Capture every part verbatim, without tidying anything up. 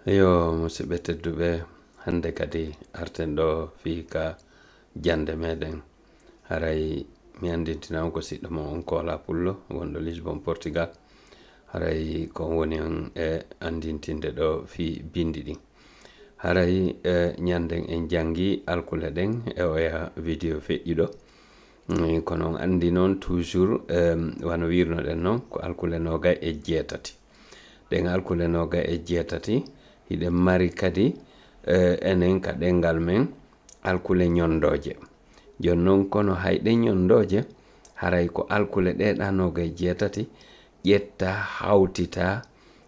Yo, musidɓe tedduɓe, hannde kadi arten ɗo fii ka jannde meɗen. Haray mi anndintina on ko siɗɗo mo on Koola Pullo, wonɗo Lisbon, Portugal. Haray ko on woni on e anndintinde ɗo fii binndi ɗin. Haray, e, ñannden en janngi alkule ɗen e oya video feƴƴuɗo. Mm, kono on anndi noon toujours, em, wano wirnoɗen noon, ko alkule noogay e jeetati. Ɗen alkule noogay e jeetati, hiɗen mari kadi, e, enen ka ɗenngal men, alkule ñonndooje. Jooni noon, kono hay ɗe ñonndooje, haray ko alkule ɗe ɗa noogay jeetati, ƴetta, hawtita,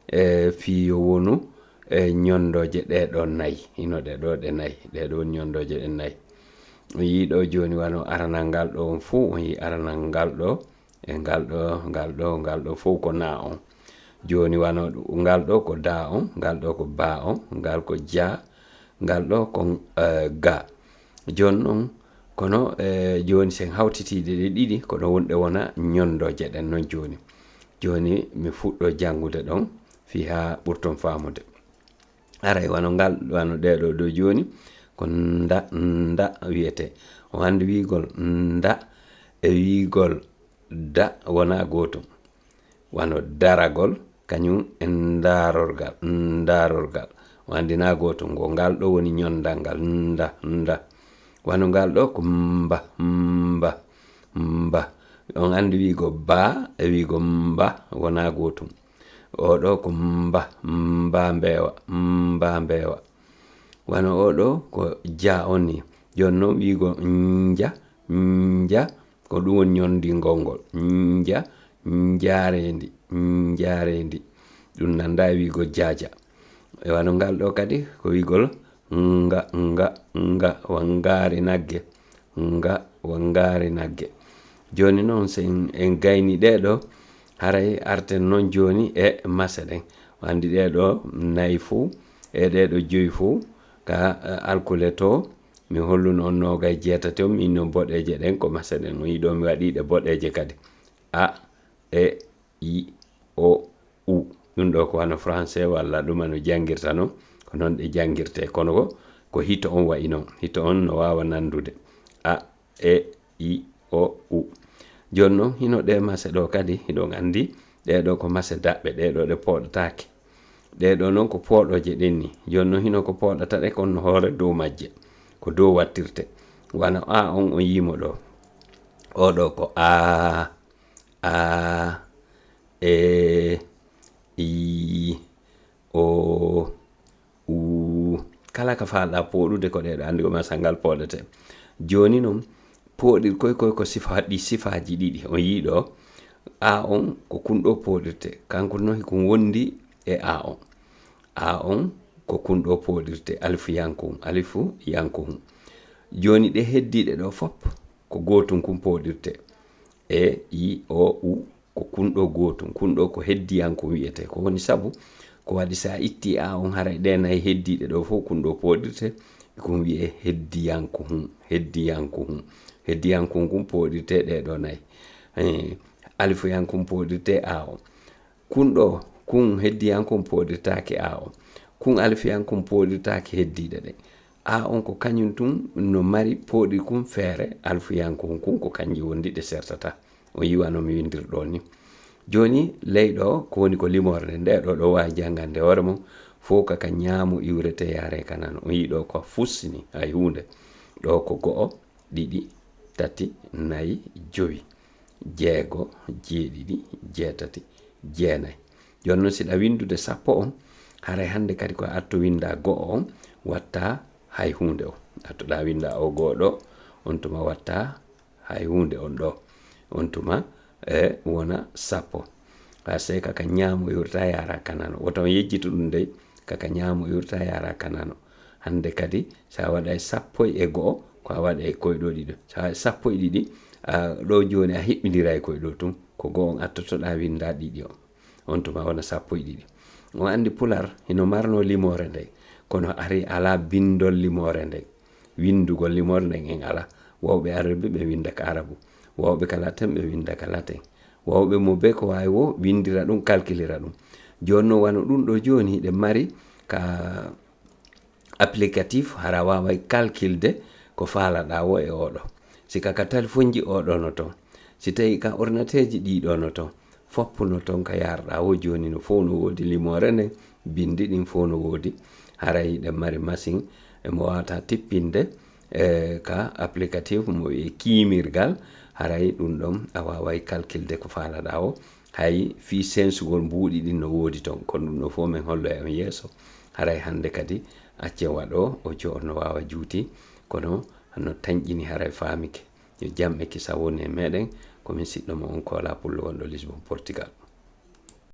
e, fii yo wonu, e, ñonndooje ɗe ɗo nayi. Hino ɗe ɗo ɗe nayi. Ɗe ɗo woni ñonndooje ɗe nayi. On yii ɗo jooni wano aranal ngal ɗo on fow, on yii aranal ngal ɗo, e ngal ɗo, ngal ɗo, ngal ɗo fow ko na on. Jooni wano ngal ɗo ko da on, ngal ɗo ko ba on, ngal ko ja, ngal ɗo ko, e, ga. Jooni noon, kono, e, jooni sen hawtitii ɗe ɗiɗi, kono wonɗe wona ñonndooje ɗen noon jooni. Jooni mi fuɗɗo janngude ɗon fii haa ɓurton faamude. Aray wano ngal, wano ɗee ɗoo ɗoo jooni, ko nda, nda wiyetee. On anndi wiigol nda e wiigol da wonaa gootum. Wano daragol, kañum e ndaarorgal, ndaarorgal. On anndi naa gootum, ngo ngal ɗoo woni ñonndal ngal, nda, nda. Wano ngal ɗoo ko mba, mba, mba. On anndi wiigo ba e wiigo mba wonaa gootum. Oo ɗoo ko mba, mba mbeewa, mba mbeewa. Wano oo ɗoo ko ja on ni. Jooni noon wiigo nja, nja, ko ɗum woni ñonndingol ngol. Nja, njaareendi, njaareendi. Ɗum nanndaa e wiigo jaaja. E wano ngal ɗoo kadi ko wiigol nga, nga, nga, wa ngaari nagge. Nga, wa ngaari nagge. Jooni noon, so en, en gayni ɗee ɗoo, haray arten noon jooni e mase ɗen. On anndi ɗee ɗoo nayi fow, e ɗee ɗoo joyi fow, ka, eh, alkule to, mi holluno on noogay jeetati on, min no boɗeeje ɗen ko mase ɗen. On yii ɗoo mi waɗii ɗe boɗeeje kadi. A, e, i, o, u. Ɗum ɗoo ko wano français walla ɗum no janngirta non, ko non ɗe janngirtee. Kono ko, ko hito on wayi non. Hito on no waawa nanndude. A, e, i, o, u. Jooni noon, hino ɗee mase ɗoo kadi, hiɗon anndi, ɗee ɗoo ko mase daɓɓe, ɗee ɗoo ɗe pooɗataake. Ɗee ɗoo noon ko pooɗooje ɗen ni. Jooni noon, hino ko pooɗata ɗe, kono no hoore dow majje. Ko dow wattirte. Wano a on, on yii mo ɗoo. Oo ɗoo ko a, a, e, i, o, u. Kala ka faalɗaa pooɗude ko ɗee ɗoo, anndi ko masa ngal pooɗetee. Jooni noon, pooɗirkoy koy ko sifa, ɗi sifaaji ɗiɗi. On yii ɗoo, a on ko kun ɗoo pooɗirtee. Kanko noon hikun wondi e a on. A on ko kun ɗoo pooɗirtee, alifu yankuhun, alifu yankuhun. Jooni ɗe heddiiɗe ɗoo fop, ko gootun kun pooɗirtee. E, i, o, u, ko kun ɗoo gootun. Kun ɗoo ko heddiyankun wi'etee. Ko woni sabu, ko waɗi si a ittii a on, haray ɗee nayi heddiiɗe ɗoo fow kun ɗoo pooɗirtee, kun wi'ee heddiyankuhun, heddiyankuhun. Heddiyankun kun pooɗirtee ɗee ɗoo nayi. Eh, alifuyankun pooɗirtee a on. Kun ɗoo, kun heddiyankun pooɗirtaake a on. Kun alifuyankun pooɗirtaake heddiiɗe ɗen. A on ko kañum tun no mari pooɗirkun feere, alifuyankun kun ko kanji wondi ɗe sertata. On yii wano mi winndiri ɗoo ni. Jooni, ley ɗoo, ko woni ko limoore nden, ndee ɗoo ɗoo waawi janngande hoore mum, fow ka ka ñaamo iwretee yaaree ka nano. On yii ɗoo ko a fussini, hay huunde. Ɗoo ko go'o, ɗiɗi, tati, nayi, jowi, jeego, jeeɗiɗi, jeetati, jeenayi. Jooni noon, si ɗa winndude sappo on, haray hannde kadi ko a attu winndaa go'o on, wattaa hay huunde on. Attuɗaa winndaa oo go'o ɗoo, on tuma wattaa hay huunde on ɗoo. On tuma, e, wona sappo. Haa sey ka ka ñaamo iwrata yaara ka nano. Wota on yejjitu ɗum dey, ka ka ñaamo iwrata yaara ka nano. Hannde kadi, so a waɗay sappo e go'o, ko a waɗay koy ɗoo ɗiɗo. So a waɗay sappo e ɗiɗi, a, ɗoo jooni a hiɓɓindiray koy ɗoo tun. Ko go'o on attotoɗaa winndaa ɗiɗi on. On tuma wona sappo e ɗiɗi. On anndi Pular hino marnoo limoore nden, kono ari alaa binndol limoore nden. Winndugol limoore nden en alaa. Wawɓe Arabi ɓe winnda ka Arabu. Wawɓe ka Latin ɓe winnda ka Latin. Wawɓe mo bee ko waawi wo winndira ɗum, kalkilira ɗum. Jooni noon wano ɗum ɗoo jooni hiɗen mari Ka applicatif hara waaway calculde ko faalaɗaa o e oɗo. Si ka ka telefonji oɗo no ton, si tawi ka ordinateeji ɗiɗo no ton, foppu no ton ka yarɗaa o jooni no fof no woodi limoore nden, bindi ɗin fof no woodi. Haray ɗen mari machine e mo waawata tippinde e ka applicatif mo e kiimirgal, haray ɗum ɗon a waaway calculde ko faalaɗaa o. Hay fii sensugol mbuuɗi ɗin no woodi ton, kono ɗum ɗo fof men holloya on yeeso. Haray hannde kadi accen waɗo o jo on no waawa juuti, kono no tanƴini haray faamike. Yo jam e kisal woni e meɗen, ko min siɗɗo mo on Kola Pullo wonɗo Lisbon, Portugal.